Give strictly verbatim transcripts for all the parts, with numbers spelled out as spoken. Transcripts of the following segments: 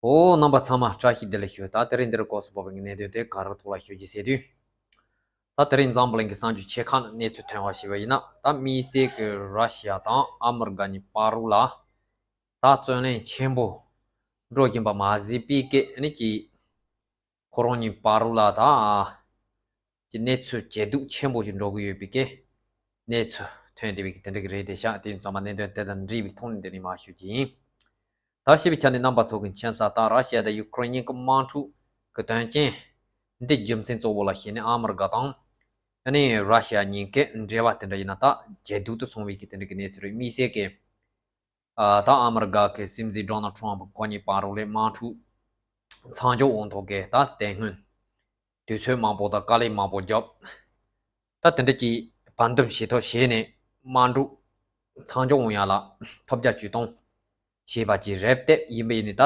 ཨོ། རྣམ་པ་ཚང་མ་བཀྲ་ཤིས་བདེ་ལེགས་ཞུ། ད་དེ་རིང་འདིར་སྐོར་སུ་བབས་པའི་གནད་དོན་དེ་ག་རེ་ཐོག་ལ་ཞུ་རྒྱུ་ཟེར་དུས། ད་དེ་རིང་འཛམ་བུ་གླིང་གི་གསར་འགྱུར་ཆེ་ཁག་ནས་གནས་ཚུལ་ཐོན་པ་ཞིག་ཡིན་ན། ད་དམིགས་བསལ་གྱི་ར་ཤི་ཡ་དང་ཨ་མི་རི་ཀ་གཉིས་བར་ལ་ད་རྩོད་གླེང་ཆེན་པོ་འགྲོ་བཞིན་པ་མ་ཟད་པའི་སྐད་ནི་ཀྱི། ཁོ་རང་གཉིས་བར་ལ་ད་ཀྱི་གནས་ཚུལ་ཇེ་སྡུག་ཆེན་པོ་ཞིག་འགྲོ་གི་ཡོད་པའི་སྐད་གནས་ཚུལ་ཐོན་བསྡད་པའི་དེ་འདྲ་གི་རེད་དེ་ཤག་དེ་ཡིན་ཙང་མ་གནད་དོན་དེ་དང་འབྲེལ་བའི་ཐོག་ནས་འདི་ནས་མར་ཞུ་རྒྱུ་ཡིན། ད་ཞེས་པའི་ཆ་ནས་རྣམ་པ་ཚོ་གི་མཁྱེན་གསལ་ལྟར་ར་ཤི་ཡ་དང་ཡུ་ཀེ་རེན་གཉིས་ཀྱི་དམག་འཁྲུག་གི་དོན་རྐྱེན་འདི་རྒྱུ་མཚན་གཙོ་བོ་ལ་བྱས་ནས་ཨ་མི་རི་ཀ་དང་ཨ་ནི་ར་ཤི་ཡ་གཉིས་ཀའི་འབྲེལ་བ་དེ་འདྲ་ཡིན་ན་ད་ཇེ་སྡུག་ཏུ་སོང་བའི་གི་དེ་འདྲ་གི་གནས་ཚུལ་རེད། དམིགས་བསལ་གྱི་ཨ་ད་ཨ་མི་རི་ཀ་གི་སྲིད་འཛིན་ཌོ་ནལ་ཊམ་ཕ་ཁོ་གཉིས་བར་ལ་དམག་འཁྲུག་མཚམས་འཇོག་འོང་ཐོག་གི་ད་དེ་སྔོན་དུས་ཚོད་མང་པོ་དང་དཀའ་ལས་མང་པོ་བརྒྱབ། ད་དེ་འདྲ་གྱི་བར་འདུམ་བྱེད་ཐབས་བྱས་ནས་དམག་འཁྲུག་མཚམས་འཇོག་འོང་ཡ་ལ་ཐབས་བརྒྱ་ཇུས་སྟོང་བྱས་པ་ཅིག་རེད་དེ། ཡིན་པ་ཡིན་ནི་ད་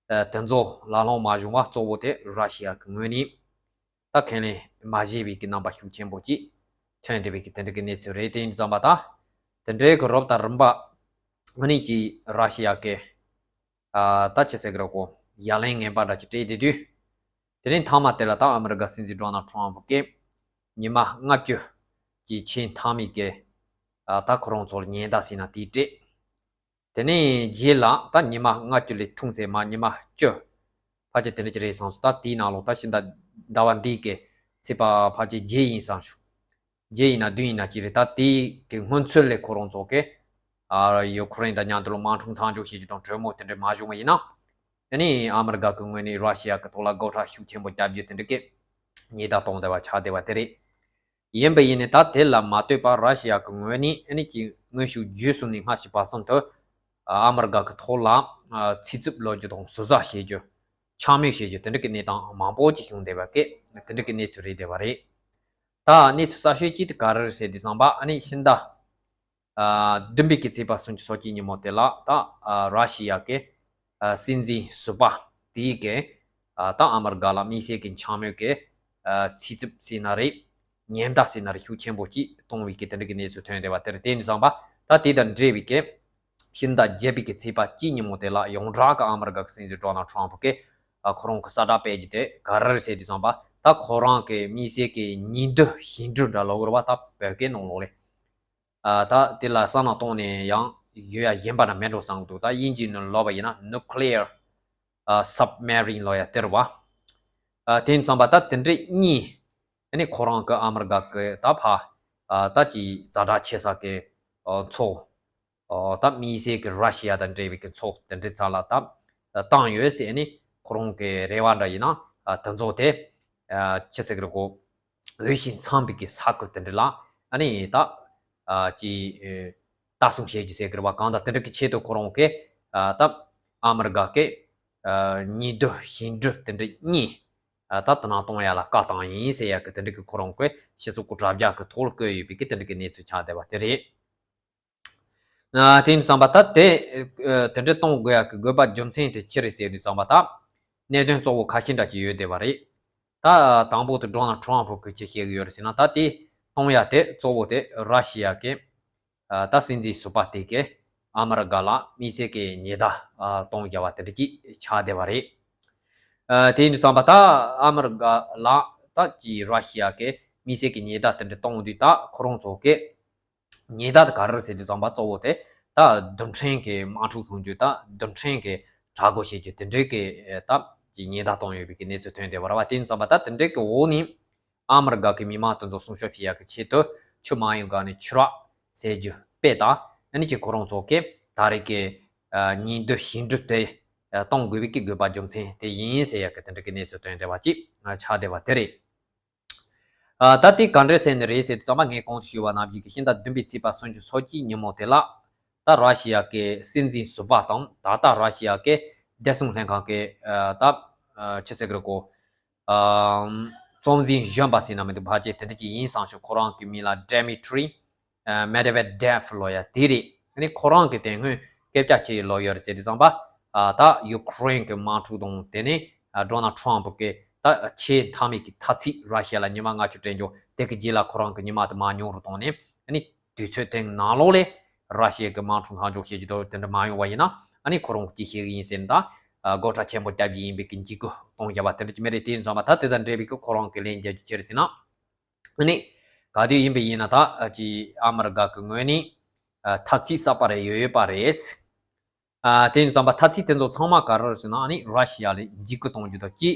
དེ་ཚོ་ལ་ལོང་མ་བྱུང་བ་གཙོ་བོ་དེ་ར་ཤི་ཡ་གི་ངོས་ནས་ད་ཁས་ལེན་མ་བྱས་པའི་གི་རྣམ་པ་ཤུགས་ཆེན་པོ་ཅིག་ཐོན་བསྡད་པའི་གི་དེ་འདྲ་གི་གནས་ཚུལ་རེད། དེ་ཡིན་ཙང་མ་ད་དེ་འདྲའི་གི་རོབ་དང་རིམ་པ་ཨ་ནི་ཀྱི་ར་ཤི་ཡ་གི་ཨ་ད་ཅི་ཟེར་གི་རེད་གོ། ཡ་ལན་ངན་པ་འདྲ་ཅིག་སྤྲད་བསྡད་དུས། དེ་ནས་མཐའ་མ་དེ་ལ་ད་ཨ་མི་རི་ཀ་སྲིད་འཛིན་ཌོ་ནལ་ཊམ་ཕ་གིས་ཉི་མ་ལྔ་བཅུ་གི་ཆེས་མཐའ་མའི་གི་ཨ་ད་ཁོ་རང་ཚོར་ཉེན་བརྡ་ཟེར་ན་དེ་སྤྲད། དེ་ནས་རྗེས་ལ་ད་ཉི་མ་ལྔ་བཅུ་ལས་ཐུང་ཚད་མ་ཉི་མ་བཅུ་ཕལ་ཆེར་དེ་འདྲ་ཅིག་རེད་བསམ་སོང་། ད་དེའི་ནང་ལོགས་ད་ཕྱི་ཟླ་ཟླ་བ་འདིའི་གི་ཚེས་པ་ཕལ་ཆེར་བརྒྱད་ཡིན་བསམ་བྱུང་། བརྒྱད་ཡིན་ན་བདུན་ཡིན་ན་གཅིག་རེད། ད་དེའི་གི་སྔོན་ཚུད་ལས་ཁོ་རང་ཚོ་གི་ཨ་ཡུ་ཀེ་རེན་དང་མཉམ་དུ་ལ་དམག་འཁྲུག་མཚམས་འཇོག་བྱེད་རྒྱུ་དང་གྲོས་མོལ་དེ་འདྲ་མ་བྱུང་བ་ཡིན་ན། ཨ་ནི་ཨ་མི་རི་ཀ་གི་ངོས་ནས་ར་ཤི་ཡ་གི་ཐོག་ལ་དགོད་བྲ་ཤུགས་ཆེན་པོ་རྒྱག་རྒྱུ་དེ་འདྲ་གི་ཉེན་བརྡ་གཏོང་བསྡད་པ་ཆགས་བསྡད་པ་དེ་རེད། ཡིན་པ་ཡིན་ནའི་ད་དེ་ལ་མ་ལྟོས་པར་ར་ཤི་ཡ་གི་ངོས་ནས་ཨ་ནི་ཀྱི་དངོས་ཤུགས་བརྒྱུད་གསུམ་ནས་སྔ་ཕྱི་བར་གསུམ་དུ་ཨ་མི་རི་ཀ་གི་ཐོག་ལ་ཨ་ཚིག་རྩུབ་སློག་རྒྱུ་དང་ཟུར་ཟ་བྱེད་རྒྱུ། ཆག་མེད་བྱེད་རྒྱུ་དེ་འདྲ་གི་གནས་སྟངས་མང་པོ་ཅིག་བྱུང་བསྡད་པ་སྐད་དེ་འདྲ་གི་གནས་ཚུལ་རེད་བསྡད་པ་རེད། ད་གནས་ཚུལ་གསར་ཤོས་གཅིག་དེ་ག་རེ་རེད་ཟེར་དུས་ཙམ་པ་ཨ་ནི་ཕྱི་ཟླ་ཨ་བདུན་པའི་གི་ཚེས་པ་སུམ་ཅུ་སོ་གཅིག་ཉིན་མོ་དེ་ལ་ད་ཨ་ར་ཤི་ཡ་གི་ཨ་སྲིད་འཛིན་ཟུར་པ་དེའི་གི་ཨ་ད་ཨ་མི་རི་ཀ་ལ་དམིགས་བསལ་གྱི་འཕྱ་སྨོད་ཀྱི་ཨ་ཚིག་རྩུབ་ཟེར་ན་རེད། ཉེན་བརྡ་ཟེར་ན་རེད། ཤུགས་ཆེན་པོ་ཅིག་གཏོང་བའི་གི་དེ་འདྲ་གི་གནས་ཚུལ་ཐོན་བསྡད་པ་དེ་རེད། དེ་ནས་བཟུང་པ་ད་དེ་དང་འབྲེལ་བའི་གི་ཕྱི་ཟླ་བརྒྱད་པའི་གི་ཚེས་པ་གཅིག་ཉིན་མོ་དེ་ལ་ཡོངས་གྲགས་ཀྱི་ཨ་མི་རི་ཀ་གི་སྲིད་འཛིན་ཌོ་ནལ་ཊམ་ཕ་གིས་ཨ་ཁོ་རང་གི་གསལ་བསྒྲགས་སྤེལ་རྒྱུ་དེ་ག་རེ་རེད་ཟེར་དུས་ཙམ་པ་ད་ཁོ་རང་གི་དམིགས་བསལ་གྱི་ཉེས་འབྲེལ་ཞི་འགྲིག་འདྲ་ལབ་དགོས་རེད་པ། ད་བོད་སྐད་ནང་ལོགས་ལས། ཨ་ད་དེ་ལ་བསམ་བློ་གཏོང་ནས་ཡང་ཡོད་ཡ་ཡིན་པ་ན་མེད་འགྲོ་བསམ་གི་འདུག་ད་དབྱིན་ཇིའི་ནང་ལབ་པ་ཡིན་ན་ནུ་ཀི་ལི་ཡར་ཨ་སབ་མེ་རིན་ལབ་ཡ་དེ་རེད་པ། ཨ་དེ་ཡིན་ཙང་པ་ད་དེ་འདྲ་གཉིས་ཨ་ནི་ཁོ་རང་གི་ཨ་མི་རི་ཀ་གི་ད་ཕ་ཨ་ད་ཀྱི་ཛ་དྲག་ཆེ་ས་གི་ཨ་ཚོགས་ཨ་ད་དམིགས་བསལ་གི་ར་ཤི་ཡ་དང་འབྲེལ་བའི་གི་ཚོགས་དེ་འདྲའི་རྩ་ལ་ད་བཏང་ཡོད་ཟེར། ཨ་ནི་ཁོ་རང་གི་རེ་བ་འདྲ་ཡིན་ན་ཨ་དེ་ཚོ་དེ་ཨ་ཅི་ཟེར་གི་རེད་གོ། འོས་ཤིང་འཚམས་པའི་གི་ས་ཁུལ་དེ་འདྲ་ལ་ཨ་ནི་ད་ཨ་ཅི་ཨ་ལྟ་སྲུང་བྱེད་རྒྱུ་ཟེར་གི་རེད་པ། གང་ལྟར་དེ་འདྲ་གི་ཆེད་དུ་ཁོ་རང་གིས་ཨ་ད་ཨ་མི་རི་ཀ་གི་ཨ་ཉེས་འབྲེལ་ཞི་འགྲིག་དེ་འདྲ་གཉིས་ཨ་ད་དེ་ནང་གཏོང་ཡ་ལ་བཀའ་བཏང་ཡིན་ཟེར་ཡ་གི་དེ་འདྲ་གི་ཁོ་རང་གིས་སྤྱི་ཚོགས་གི་དྲ་རྒྱ་གི་ཐོག་ལ་བཀོད་ཡོད་པའི་གི་དེ་འདྲ་གི་གནས་ཚུལ་ཆགས་བསྡད་པ་དེ་རེད། ཨ་དེ་ཡིན་དུས་ཙམ་པ་ད་དེ་ཨ་དེ་འདྲ་གཏོང་དགོས་ཡ་གི་དགོས་པ་རྒྱུ་མཚན་དེ་ཅི་རེད་ཟེར་དུས་ཙམ་པ་ད་གནད་དོན་གཙོ་བོ་ཁ་ཤས་འདྲ་ཅིག་ཡོད་བསྡད་པ་རེད། ད་དང་པོ་དེ་ཌོ་ནལ་ཊམ་ཕ་གིས་ཅི་བཤད་གི་ཡོད་རེད་ཟེར་ན། ད་དེ་གཏོང་ཡ་དེ་གཙོ་བོ་དེ་ར་ཤི་ཡ་གི་ཨ་ད་སྲིད་འཛིན་ཟུར་པ་དེ་གིས་ཨ་མི་རི་ཀ་ལ་དམིགས་བསལ་གྱི་ཉེན་བརྡ་ཨ་གཏོང་བརྒྱབ་པ་དེ་འདྲ་ཅིག་ཆགས་བསྡད་པ་རེད། ཨ་དེ་ཡིན་དུས་ཙམ་པ་ད་ཨ་མི་རི་ཀ་ལ་ད་ཀྱི་ར་ཤི་ཡ་གིས་དམིགས་བསལ་གྱི་ཉེན་བརྡ་དེ་འདྲ་གཏོང་དུས་ད་ཁོ་རང་ཚོ་གིས་ཉེན་བརྡ་དེ་ག་རེ་རེད་ཟེར་དུས་ཙམ་པ་གཙོ་བོ་དེ་ད་རྡུལ་ཕྲན་གྱི་དམག་འཁྲུག་གཏོང་རྒྱུ། ད་རྡུལ་ཕྲན་གྱི་དྲག་རྒོལ་བྱེད་རྒྱུ་དེ་འདྲའི་གི་ད་ཀྱི་ཉེན་བརྡ་གཏོང་ཡོད་པའི་གི་གནས་ཚུལ་ཐོན་བསྡད་པ་རེད་པ། དེ་ཡིན་དུས་ཙམ་པ་ད་དེ་འདྲའི་གི་འོག་ནས་ཨ་མི་རི་ཀ་གི་མི་མང་དེ་ཚོ་སྲུང་སྐྱོབ་བྱེད་ཡག་གི་ཆེད་དུ་ཆུ་མ་ཡོང་ག་ནས་ཆུ་རགས་ཟེར་རྒྱུ་དཔེ་ད་ཨ་ནི་ཀྱི་ཁོ་རང་ཚོ་གིས་ད་རེས་ཀྱི་ཨ་ཉེན་བརྡ་ཞི་འགྲིག་དེ་ཨ་གཏོང་དགོས་པའི་གི་དགོས་པ་རྒྱུ་མཚན་དེ་ཡིན་ཟེར་ཡག་གི་དེ་འདྲ་གི་གནས་ཚུལ་ཐོན་བསྡད་པ་ཅིག་ཆགས་བསྡད་པ་དེ་རེད། ཨ་ད་དེ་ག་འདྲ་ཟེར་ནི་རེད་ཟེར་དུས་ཙམ་པ་ངས་གོང་དུ་ཞུས་པ་ནང་བཞིན་གི་ཕྱི་ཟླ་བདུན་པའི་ཚེས་པ་སུམ་ཅུ་སོ་གཅིག་ཉིན་མོ་དེ་ལ་ད་ར་ཤི་ཡ་གི་སྲིད་འཛིན་ཟུར་པ་དང་ད་ལྟ་ར་ཤི་ཡ་གི་བདེ་སྲུང་ལྷན་ཁང་གི་ཨ་ད་ཨ་ཆི་ཟེར་གི་རེད་གོ། ཨམ། གཙོ་འཛིན་གཞོན་པ་ཟེར་ན་མི་འདུག་ཕལ་ཆེར་དེ་འདྲ་ཅིག་ཡིན་བསམ་བྱུང་། ཁོ་རང་གི་མིང་ལ་ཌི་མི་ཊི་རི་ཨ་མེ་ཌི་ཝེ་ཌེབ་ལབ་ཡ་དེ་རེད། ཨ་ནི་ཁོ་རང་གི་དེ་སྔོན་སྐད་ཆ་ཅི་ལབ་ཡོད་རེད་ཟེར་དུས་ཙམ་པ། ཨ་ད་ཡུ་ཀེ་རེན་གྱི་དམག་འཁྲུག་དང་དེ་ནས་ཨ་ཌོ་ནལ་ཊམ་ཕ་གིས་ད་ཆེས་མཐའ་མའི་གི་འཐབ་རྩོད་ར་ཤི་ཡ་ལ་ཉི་མ་ལྔ་བཅུ་སྤྲད་རྒྱུ། དེ་གི་རྗེས་ལ་ཁོ་རང་གི་ཉི་མ་དེ་མ་ཉུང་རུ་བཏང་ནས་ཨ་ནི་དུས་ཚོད་དེའི་ནང་ལོགས་ལ་ར་ཤི་ཡ་གི་དམག་འཁྲུག་མཚམས་འཇོག་བྱེད་རྒྱུ་དང་དེ་འདྲ་མ་ཡོང་བ་ཡིན་ན་ཨ་ནི་ཁོ་རང་གིས་ཅི་བཤད་གི་ཡིན་ཟེར་ན། ད་ སྒོ་ཁྲལ་ཆེན་པོ་བརྒྱབ་ཀྱི་ཡིན་པའི་གི་འཇིགས་སྐུལ་གཏོང་བཞག་པ་དེ་འདྲ་ཅིག་མ་རེད། དེ་ཡིན་ཙང་མ་ད་དེ་དང་འབྲེལ་བའི་གི་ཁོ་རང་གི་ལན་རྒྱག་རྒྱུ་ཅི་རེད་ཟེར་ན། ཨ་ནི་ག་དུས་ཡིན་པ་ཡིན་ན་ད་ཅི་ཨ་མི་རི་ཀ་གི་ངོས་ནས་ཐབས་ཤེས་གསར་པ་རེ་ཡོད་ཡོད་པ་རེད། ཨ་དེ་ཡིན་ཙང་པ་ཐ་ཚིག་དེ་ཚོ་ཚང་མ་ག་རེ་རེད་ཟེར་ན། ཨ་ནི་ར་ཤི་ཡ་ལ་འཇིགས་སྐུལ་གཏོང་རྒྱུ་དང་གཅིག་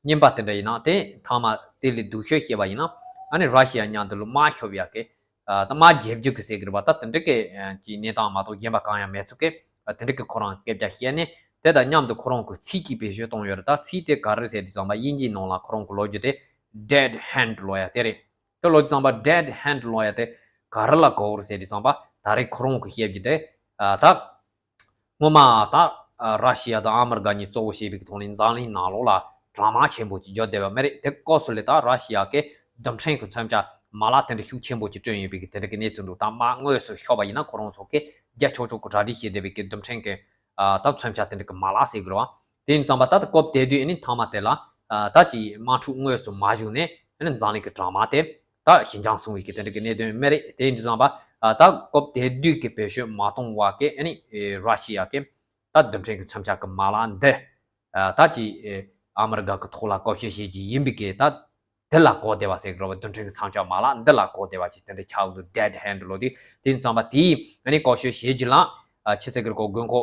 རྙིང་པ་དེ་འདྲ་ཡིན་ན་དེ་མཐའ་མ་དེ་ལས་སྡུག་ཤོས་བཤད་པ་ཡིན་ན། ཨ་ནི་ར་ཤི་ཡ་མཉམ་དུ་ལ་དམག་ཤོབ་ཡག་གི་ད་དམག་རྒྱབ་རྒྱུ་གི་ཟེར་གི་རེད་པ། ད་དེ་འདྲ་གི་གི་གནས་སྟངས་མ་གཏོགས་གཞན་པ་གང་ཡང་མེད་ཚུལ་གི་དེ་འདྲ་གི་ཁོ་རང་སྐད་ཆ་བཤད་ནས། དེ་དང་མཉམ་དུ་ཁོ་རང་གི་ཚིག་གི་བེད་སྤྱོད་གཏོང་ཡོད་རེད། ད་ཚིག་དེ་ག་རེ་ཟེར་དུས་ཙམ་པ་དབྱིན་ཇིའི་ནང་ལ་ཁོ་རང་གི་ལོ་རྒྱུས་དེ་dead hand ལོ་ཡ་དེ་རེད། དེ་ལོ་རྒྱུས་ཙམ་པ་dead hand ལོ་ཡ་དེ་ག་རེ་ལ་གོ་བ་རེད་ཟེར་དུས་ཙམ་པ་ད་རེས་ཁོ་རང་གི་བཤད་རྒྱུ་དེ་ད་སྔོན་མ་ད་ར་ཤི་ཡ་དང་ཨ་མི་རི་ཀ་གཉིས་གཙོ་བོ་བྱས་པའི་ཐོག་ནས་འཛམ་གླིང་ནང་ལོགས་ལ་དྲག་དམག་ཆེན་པོ་ཅིག་བརྒྱབ་བསྡད་པ་མ་རེད། དེ་སྐབས་སུ་ལ་ད་ར་ཤི་ཡ་གི་རྡུལ་ཕྲན་གྱི་མཚོན་ཆ་མ་ལག་དེ་འདྲ་ཤུགས་ཆེན་པོ་ཅིག་བསྐྲུན་ཡོད་པའི་གི་དེ་འདྲ་གི་གནས་ཚུལ་འདུག་ད་དམག་དངོས་སུ་ཤོར་བ་ཡིན་ན་ཁོ་རང་ཚོ་གི་རྒྱ་ཆོག་ཆོག་གི་གྲ་སྒྲིག་བྱས་བསྡད་པའི་གི་རྡུལ་ཕྲན་གྱི་ད་མཚོན་ཆ་དེ་འདྲ་གི་མ་ལག་ཟེར་དགོས་རེད་བ། དེ་ཡིན་ཙང་པ་ད་སྐབས་དེ་དུས་ཨ་ནི་མཐའ་མ་དེ་ལ་ད་ཅིག་དམག་འཁྲུག་དངོས་སུ་མ་བྱུང་ནས་ཨ་ནི་འཛམ་གླིང་གི་དྲག་དམག་དེ་ད་ཞི་འཇམ་སོང་བའི་གི་དེ་འདྲ་གི་གནད་དོན་མ་རེད། དེ་ཡིན་དུས་ཙམ་པ་ད་སྐབས་དེ་དུས་ཀྱི་བེད་སྤྱོད་མ་གཏོང་བ་གི་ཨ་ནི་ར་ཤི་ཡ་གི་ད་རྡུལ་ཕྲན་གྱི་མཚོན་ཆ་གི་མ་ལག་འདི་ད་ཅིག་ཨ་མི་རི་ཀ་གི་ཐོག་ལ་བཀོལ་སྤྱོད་བྱེད་ཀྱི་ཡིན་པའི་གི་ད་འདི་ལ་གོ་བདེ་བ་ཟེར་གི་རེད་བ། རྡུལ་ཕྲན་གྱི་མཚོན་ཆ་མ་ལག་འདི་ལ་གོ་བདེ་བ་ཅིག་དེ་འདྲ་ཆགས་འདུག dead hand ལོ་དེ། དེ་ཡིན་ཙང་པ་དེའི་ཨ་ནི་བཀོལ་སྤྱོད་བྱེད་རྒྱུ་ལ་ཨ་ཆི་ཟེར་གི་རེད་གོ། དགོས་མཁོ་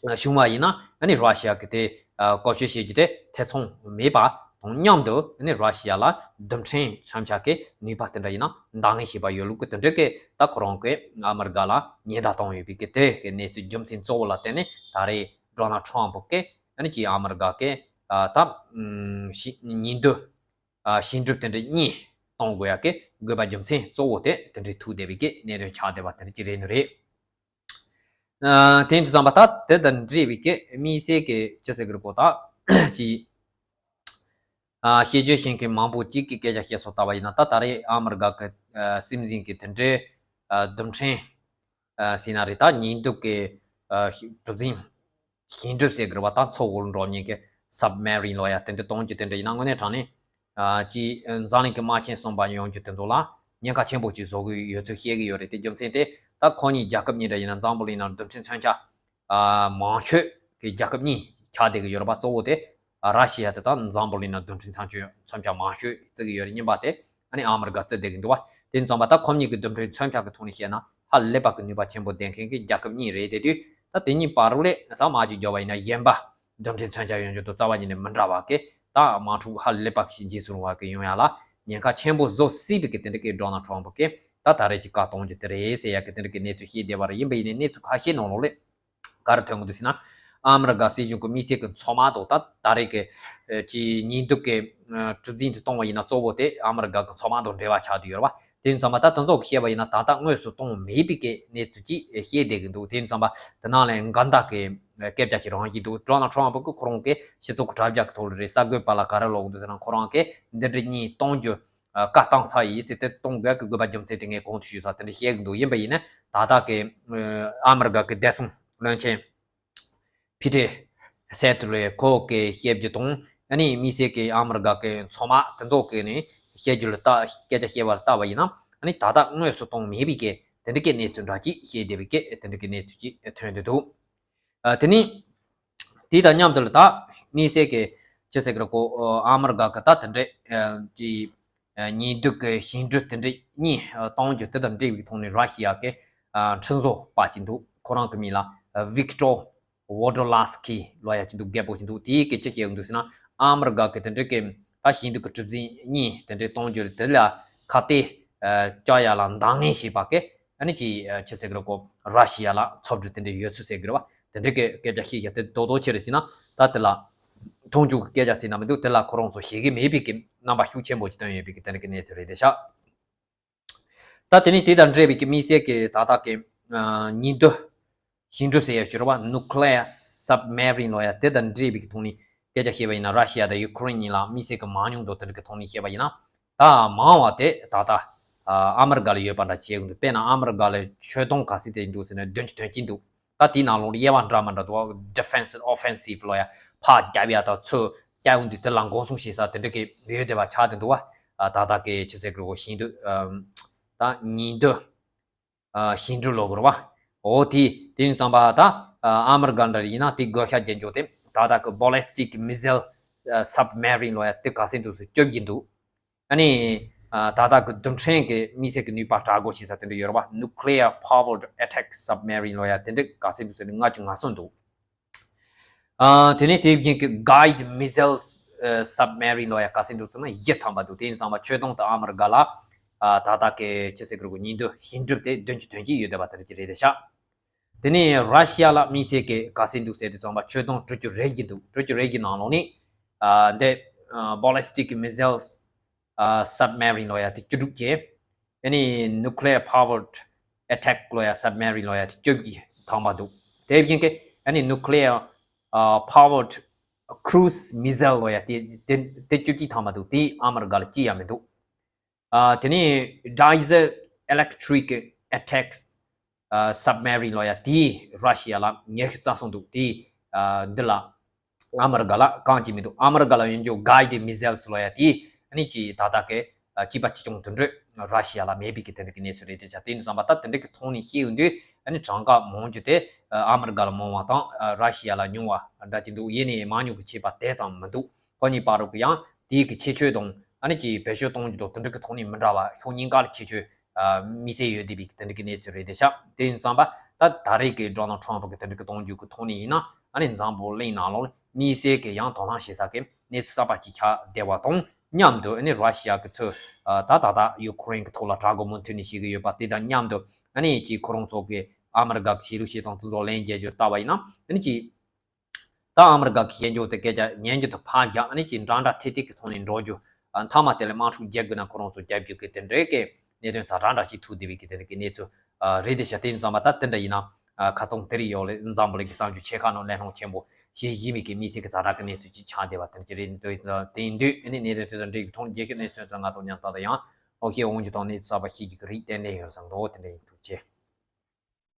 བྱུང་བ་ཡིན་ན་ཨ་ནི་ར་ཤི་ཡ་གི་དེ་ཨ་བཀོལ་སྤྱོད་བྱེད་རྒྱུ་དེ་ཐེ་ཚོམ་མེད་པ་དང་མཉམ་དུ་ཨ་ནི་ར་ཤི་ཡ་ལ་རྡུལ་ཕྲན་མཚོན་ཆ་གི་ནུས་པ་དེ་འདྲ་ཡིན་ན་འདང་ངེས་བྱེད་པ་ཡོད་ལུགས་ཀྱི་དེ་འདྲ་གི་ད་ཁོ་རང་གི་ཨ་མི་རི་ཀ་ལ་ཉེན་བརྡ་བཏང་ཡོད་པའི་གི་དེ་གི་གནས་ཚུལ་རྒྱུ་མཚན་གཙོ་བོ་ལ་བརྟེན་ནས་ད་རེས་ཌོ་ནལ་ཊམ་ཕ་གི་ཨ་ནི་ཅིག་ཨ་མི་རི་ཀ་གི་ཨ་ད་ཨམ་ཤི་ཉིན་དུ་ཨ་ཞིང་སྒྲུབ་དེ་འདྲ་གཉིས་གཏོང་དགོས་ཡ་གི་དགོས་པ་རྒྱུ་མཚན་གཙོ་བོ་དེ་དེ་འདྲའི་ཐུག་བསྡད་པའི་གི་གནད་དོན་ཆགས་བསྡད་པ་དེ་འདྲ་ཅིག་རེད་ནི་རེད། ཨ་དེ་འདྲ་བསམ་པ་ད་དེ་དང་འབྲེལ་བའི་གི་དམིགས་བསལ་གི་ཅི་ཟེར་གི་རེད་གོ། ད་ཅིག་ཨ་བཤད་རྒྱུ་ཤེས་མཁན་མང་པོ་གཅིག་གི་སྐད་ཆ་བཤད་སོགས་ལྟ་བ་ཡིན་ན། ད་ད་རེས་ཨ་མི་རི་ཀ་གི་ཨ་སྲིད་འཛིན་གི་དེ་འདྲའི་ཨ་རྡུལ་ཕྲན་ཨ་ཟེར་ན་རེད། ད་ཉིན་དུ་གི་ཨ་གྲུ་གཟིངས་ཞིང་སྒྲུབ་ཟེར་གི་རེད་བ། ད་མཚོ་འོག་འགྲོ་མཁན་གི་སབ་མེ་རིན་ལོ་ཡ་དེ་འདྲ་གཏོང་རྒྱུ་དེ་འདྲ་ཡིན་ན་དངོས་གནས་དྲང་གནས་ཨ་ཅིག་འཛམ་གླིང་གི་དམག་ཆེན་གསུམ་པ་ཡོང་རྒྱུ་དེ་ཚོ་ལ་ཉེན་ཁ་ཆེན་པོ་ཅིག་བཟོ་གི་ཡོད་ཚུལ་བཤད་གི་ཡོད་རེད། དེ་རྒྱུ་མཚན་དེ་ད་ཁོ་གཉིས་རྒྱལ་ཁབ་གཉིས་འདྲ་ཡིན་ན་འཛམ་བུ་གླིང་ནང་རྡུལ་ཕྲན་མཚོན་ཆ་ཨ་མང་ཤོས་ཀྱི་རྒྱལ་ཁབ་གཉིས་ཆགས་བསྡད་ཀྱི་ཡོད་རེད་པ། གཙོ་བོ་དེ་ཨ་ར་ཤི་ཡ་དེ་དང་འཛམ་བུ་གླིང་ནང་རྡུལ་ཕྲན་མཚོན་ཆ་མཚོན་ཆ་མང་ཤོས་བརྩི་གི་ཡོད་རེད། གཉིས་པ་དེ་ཨ་ནི་ཨ་མི་རི་ཀ་བརྩི་བསྡད་ཀྱི་འདུག་བ། དེ་ཡིན་ཙང་པ་ད་ཁོ་གཉིས་ཀྱི་རྡུལ་ཕྲན་མཚོན་ཆ་གི་ཐོག་ནས་བཤད་ན་ཧ་ལས་པ་གི་ནུས་པ་ཆེན་པོ་ལྡན་མཁན་གྱི་རྒྱལ་ཁབ་གཉིས་རེད། དེ་དུས་ད་དེ་གཉིས་བར་ལ་ད་དམག་ཅིག་བརྒྱབ་པ་ཡིན་ན་གཞན་པ་རྡུལ་ཕྲན་མཚོན་ཆ་ཡོང་རྒྱུ་དང་རྩ་བ་ཉིད་ནས་མི་འདྲ་བ་གི་ད་དམག་འཁྲུག་ཧ་ལས་པ་གི་ཞིག་འཇིགས་སུ་རུང་བ་གི་ཡོང་ཡ་ལ་ཉེན་ཁ་ཆེན་པོ་བཟོ་སྲིད་པའི་གི་དེ་འདྲ་གི་ཌོ་ནལ་ཊམ་ཕ་གི་ད་ད་རེས་ཀྱི་བཀའ་གཏོང་རྒྱུ་དེ་རེད་ཟེར་ཡ་གི་དེ་འདྲ་གི་གནས་ཚུལ་བཤད་བསྡད་པ་རེད། ཡིན་པ་ཡིན་ནའི་གནས་ཚུལ་ཁ་ཤས་ནང་ལོགས་ལ་ག་རེ་ཐོན་གི་འདུག་ཟེར་ན། ཨ་མི་རི་ཀ་སྲིད་གཞུང་གི་དམིགས་བསལ་གྱི་མཚོ་དམག་དང་ད་ད་རེས་ཀྱི་ཨ་ཀྱི་ཉིན་དུ་གི་ཨ་གྲུ་གཟིངས་དེ་གཏོང་བ་ཡིན་ན་གཙོ་བོ་དེ་ཨ་མི་རི་ཀ་གི་མཚོ་དམག་དང་འབྲེལ་བ་ཆགས་བསྡད་ཡོད་རེད་བ། དེ་ཡིན་ཙང་མ་ད་དེ་ཚོ་གི་བཤད་པ་ཡིན་ན་ད་ལྟ་དངོས་སུ་གཏོང་མེད་པའི་གི་གནས་ཚུལ་ཅིག་བཤད་བསྡད་གི་འདུག་དེ་ཡིན་ཙང་མ་དེ་ནང་ལ་འགལ་ཟླ་གི་སྐད་ཆ་ཅིག་རང་བཞིན་འདུག་ཌོ་ནལ་ཊམ་ཕ་གི་ཁོ་རང་གི་སྤྱི་ཚོགས་ཀྱི་དྲ་རྒྱ་གི་ཐོག་ལ་རེད། གསར་འགོད་པ་ལ་ག་རེ་ལབ་གི་འདུག་ཟེར་ན། ཁོ་རང་གི་འདི་འདྲ་གཉིས་གཏོང་རྒྱུ་ཨ་བཀའ་བཏང་ཚར་ཡིན་ཟེར། དེ་གཏོང་དགོས་ཀྱི་དགོས་པ་རྒྱུ་མཚན་དེ་ངས་གོང་དུ་ཞུས་ས་དེ་འདྲ་བཤད་གི་འདུག་ཡིན་པ་ཡིན་ན་ད་ལྟ་གི་ཨ་མི་རི་ཀ་གི་བདེ་སྲུང་བློན་ཆེན་ཕི་ཏྲེ་སེ་ཏུ་ལེ་ཁོ་གི་བཤད་རྒྱུ་དང་ཨ་ནི་དམིགས་བསལ་གི་ཨ་མི་རི་ཀ་གི་མཚོ་དམག་དེ་ཚོ་གི་ནི་བཤད་རྒྱུ་ལ་ལྟ་སྐད་ཆ་བཤད་པ་ལ་ལྟ་བ་ཡིན་ན་ཨ་ནི་ད་ལྟ་དངོས་སུ་གཏོང་མེད་པའི་གི་དེ་འདྲ་གི་གནས་ཚུལ་འདྲ་ཅིག་བཤད་བསྡད་པའི་གི་དེ་འདྲ་གི་གནས་ཚུལ་ཅིག་ཐོན་བསྡད་འདུག་ཨ་དེ་ནི་དེ་དང་མཉམ་དུ་ལ་ད་དམིགས་བསལ་གྱི་ཅི་ཟེར་གི་རེད་གོ། ཨ་མི་རི་ཀ་གི་ད་དེ་འདྲའི་ཨ་ཅི་ཨ་ཉིན་དུ་གི་ཞིང་སྒྲུབ་དེ་འདྲའི་གཉིས་ཨ་གཏོང་རྒྱུ་དེ་དང་འབྲེལ་བའི་ཐོག་ནས་ར་ཤི་ཡ་གི་ཨ་ཁྲིམས་བཟོ་པ་ཅིག་འདུག་ཁོ་རང་གི་མིང་ལ་ཨ་ཝིག་ཏོར་ཝོ་ཌོ་ལ་སི་ཀི་ལབ་ཡ་ཅིག་འདུག་རྒད་པོ་ཅིག་འདུག་དེའི་གི་ཅི་བཤད་ཀྱི་འདུག་ཟེར་ན། ཨ་མི་རི་ཀ་གི་དེ་འདྲའི་གི་ད་ཞིང་སྡུད་ཀྱི་གྲུ་གཟིངས་གཉིས་དེ་འདྲའི་གཏོང་རྒྱུ་དེ་ལ་ཁ་གཏད་ཨ་བཅག་ཡ་ལ་འདང་ངེས་བྱེད་པ་གི་ཨ་ནི་ཅི་ཨ་ཅི་ཟེར་གི་རེད་གོ། ར་ཤི་ཡ་ལ་འཚོ་བ་དེ་འདྲ་ཡོད་ཚུལ་ཟེར་གི་རེད་བ། དེ་འདྲའི་གི་སྐད་ཆ་བཤད་ཡ་དེ་རྡོག་རྡོག་ཅི་རེད་ཟེར་ན། ད་དེ་ལ་མཐོང་ཆུང་གི་སྐད་ཆ་ཟེར་ན་མི་འདུག་དེ་ལ་ཁོ་རང་ཚོ་ཞེད་ཀྱི་མེད་པའི་གི་རྣམ་པ་ཤུགས་ཆེན་པོ་ཅིག་བཏོན་ཡོད་པའི་གི་དེ་འདྲ་གི་གནས་ཚུལ་རེད་དེ་ཤག་ད་དེ་ནས་དེ་དང་འབྲེལ་བའི་གི་དམིགས་བསལ་གྱི་ད་ལྟ་གི་ཨ་ཉིན་དུ་ཞིང་སྒྲུབ་ཟེར་ཡ་ཞིག་རེད་བ། ནུ་ཀི་ལི་ཡར་སབ་མེ་རིན་ལབ་ཡ་དེ་དང་འབྲེལ་བའི་གི་ཐོག་ནས་སྐད་ཆ་བཤད་པ་ཡིན་ན། ར་ཤི་ཡ་དང་ཡུ་ཁུ་རེན་གཉིས་ལ་དམིགས་བསལ་གྱི་མང་ཉུང་དང་དེ་འདྲ་གི་ཐོག་ནས་བཤད་པ་ཡིན་ན། ད་མང་བ་དེ་ད་ལྟ་ཨ་ཨ་མི་རི་ཀ་ལ་ཡོད་པ་འདྲ་བྱེད་དགོས་འདུག་དཔེར་ན་ཨ་མི་རི་ཀ་ལ་ཆོད་གཏོང་ག་ཚད་བྱེད་ཀྱི་འདུག་ཟེར་ན་བདུན་ཅུ་དོན་གཅིག་འདུག་ད་དེའི་ནང་ལོགས་ལ་དབྱེ་བ་འདྲ་མི་འདྲ་འདུག་ཌི་ཕེན་སི་ཨོ་ཕེན་སིབ་ལབ་ཡ། ཕར་རྒྱབ་ཡ་དང་ཚུར་རྒྱབ་ཡོང་དུས་དེ་ལ་འགོག་སྲུང་བྱེད་ས་དེ་འདྲ་གི་ཡོད་བསྡད་པ་ཆགས་བསྡད་འདུག་བ། ཨ་ད་ལྟ་གི་ཅི་ཟེར་གི་རེད་གོ། ཞིང་སྡུད་ཨམ་ད་ཉིན་སྡུད་ཨ་ཞིང་སྒྲུབ་ལབ་དགོས་རེད་བ། འོ་དེ་དེ་ཡིན་ཙང་པ་ད་ ཨ་ཨ་མི་རི་ཀ་འདྲ་ཡིན་ན་དེ་བགོ་བཤའ་རྒྱག་འཇོག་དེ་ད་ལྟ་གི་ballistic missile submarine ལོ་ཡ་དེ་ག་ཚོད་འདུག་ཟེར་བཅོ་བརྒྱད་འདུག་ཨ་ནི་ཨ་ད་ལྟ་གི་རྡུལ་ཕྲན་གྱི་དམིགས་བསལ་གྱི་ནུས་པ་དྲག་པོ་ཞིག་ས་དེ་འདྲ་ཡོད་རེད་པ། nuclear powered attack submarine ལོ་ཡ་དེ་འདྲ་ག་ཚོད་འདུག་ཟེར་ན་ལྔ་བཅུ་ང་གསུམ་འདུག་ཨ་དེ་ནས་དེ་བཞིན་གྱི་guided missiles submarine ལོ་ཡ་ག་ཚོད་འདུག་ཟེར་ན་བཞི་ཐམ་པ་འདུག་དེ་ཡིན་ཙང་མ་ཆོད་གཏོང་དུ་ཨ་མི་རི་ཀ་ལ་ཨ་ད་ལྟ་གི་ཅི་ཟེར་དགོས་རེད། ཉིན་དུ་ཧིན་སྒྲུབ་དེ་བདུན་ཅུ་དོན་གཅིག་ཡོད་བསྡད་པ་དེ་འདྲ་ཅིག་རེད་དེ་ཤག་དེ་ནས་ར་ཤི་ཡ་ལ་དམིགས་བསལ་གྱི་ག་ཚོད་འདུག་ཟེར་དུས་ཙམ་པ་ཆོད་གཏོང་དྲུག་ཅུ་རེ་བཞི་འདུག་དྲུག་ཅུ་རེ་བཞི་ནང་ལོགས་ནས་ཨ་འདི་ཨ་ballistic missiles ཨ་submarine ལོ་ཡ་དེ་བཅུ་དྲུག་བྱས། ཨ་ནི་nuclear powered attack ལོ་ཡ་submarine ལོ་ཡ་དེ་བཅོ་བརྒྱད་ཐམ་པ་འདུག་དེ་བཞིན་གྱི་ཨ་ནི་nuclear ཨ་powered cruise missile ལོ་ཡ་དེ་དེ་དེ་བཅུ་གཅིག་ཐམ་པ་འདུག་དེ་ཨ་མི་རི་ཀ་ལ་གཅིག་ཡང་མི་འདུག་ཨ་དེ་ནས་diesel electric attack ཨ་submarine ལོ་ཡ་དེ་ར་ཤི་ཡ་ལ་ཉི་ཤུ་རྩ་གསུམ་འདུག་དེ་ཨ་འདི་ལ་ཨ་མི་རི་ཀ་ལ་གང་ཅི་མི་འདུག་ཨ་མི་རི་ཀ་ལ་ཡོད་རྒྱུ་guided missiles ལོ་ཡ་དེ་ཨ་ནི་ཅི་ད་ལྟ་གི་ཨ་གཅིག་པ་གཅིག་རྐྱང་དུ་འགྲོ་ར་ཤི་ཡ་ལ་མེད་པའི་གི་དེ་འདྲ་གི་གནས་ཚུལ་རེད་དེ་ཤག་དེ་ཡིན་ཙང་པ་ད་དེ་འདྲ་གི་ཐོག་ནས་བཤད་ཡོང་དུས་ཨ་ནི་གྲངས་ཀ་མང་རྒྱུ་དེ་ཨ་མི་རི་ཀ་ལ་མང་བ་དང་ཨ་ར་ཤི་ཡ་ལ་ཉུང་བ་འདྲ་གི་འདུག་ཡིན་ནའི་མང་ཉུང་གི་ཁྱད་པར་དེ་ཙམ་མི་འདུག་ཁོ་གཉིས་བར་དུ་གི་ཡང་དེའི་གི་ཁྱད་ཆོས་དང་ཨ་ནི་ཅི་བེད་སྤྱོད་གཏོང་རྒྱུ་དང་དེ་འདྲ་གི་ཐོག་ནས་མི་འདྲ་བ་ཕྱོགས་གཉིས་ཀ་ལ་ཁྱད་ཆོས་ཨ་དམིགས་བསལ་ཡོད་བསྡད་པའི་གི་དེ་འདྲ་གི་གནས་ཚུལ་རེད་དེ་ཤག་དེ་ཡིན་ཙང་པ་ད་ད་རེས་གི་Donald Trump གི་དེ་འདྲ་གི་གཏོང་རྒྱུ་གི་ཐོག་ནས་ཡིན་ན་ཨ་ནི་འཛམ་བུ་གླིང་ནང་ལོགས་དམིགས་བསལ་གི་ཡང་དོ་སྣང་བྱེད་ས་གི་གནས་ཚུལ་གསར་པ་ཅིག་ཆགས་བསྡད་པ་དང་མཉམ་དུ་ཨ་ནི་ར་ཤི་ཡ་གི་ཚོས་ཨ་ད་ད་ད་ཡུ་ཀེ་རེན་གི་ཐོག་ལ་དྲག་རྒོལ་མུ་མཐུད་ནས་བྱེད་ཀྱི་ཡོད་པ་དེ་དང་མཉམ་དུ་ཨ་ནི་ཅི་ཁོ་རང་ཚོ་གི་ཨ་མི་རི་ཀ་གི་ཆོས་ལུགས་བྱེད་སྟངས་དེ་ཚོ་ལན་རྒྱག་རྒྱུ་ལྟ་བ་ཡིན་ན་ཨ་ནི་ཅི། ད་ཨ་མི་རི་ཀ་གི་ཤེས་འཇོག་དེ་སྐད་ཆ་ཉན་རྒྱུ་དང་ཕར་རྒྱག་ཨ་ནི་ཅི་འདྲ་འདྲ་ཐེ་ཐེ་གི་ཐོག་ནས་འགྲོ་རྒྱུ། ཨ་མཐའ་མ་དེ་ལ་དམག་འཁྲུག་རྒྱག་དགོས་ན་ཁོ་རང་ཚོ་རྒྱབ་རྒྱུ་གི་དེ་འདྲའི་གི་གནད་དོན་ཛ་དྲག་འདྲ་ཞིག་ཐུག་བསྡད་པའི་གི་དེ་འདྲ་གི་གནས་ཚུལ་ཨ་རེད་དེ་ཤག་དེ་ཡིན་ཙང་པ་ད་དེ་འདྲ་ཡིན་ན་ཨ་ཁ་ཚང་དེ་རིགས་ཡོད་ལེ་འཛམ་བུ་གླིང་གི་གསར་འགྱུར་ཆེ་ཁག་ནང་གླེང་སློང་ཆེན་པོ་བྱེད་བཞིན་པའི་གི་དམིགས་བསལ་གི་ཛ་དྲག་གི་གནས་ཚུལ་ཅིག་ཆགས་བསྡད་པ་དེ་འདྲ་ཅིག་རེད་འདུག་དེ་ཡིན་དུས་ཨ་ནི་གནད་དོན་དེ་དང་འབྲེལ་གི་ཐོག་ནས་རྒྱལ་ཁབ་གནས་ཚུལ་ཚོ་ང་ཚོ་ཉམས་ཐག་ད་ཡང་ལྷོ་ཤེས་འོང་རྒྱུ་དང་གནས་ཚུལ་གསར་པ་ཤེས་རྒྱུ་གི་རིགས་ཏན་ཏན་ཡོད་བསམ་འདུག་དེ་འདྲ་ཡིན། ཐུགས་རྗེ་ཆེ།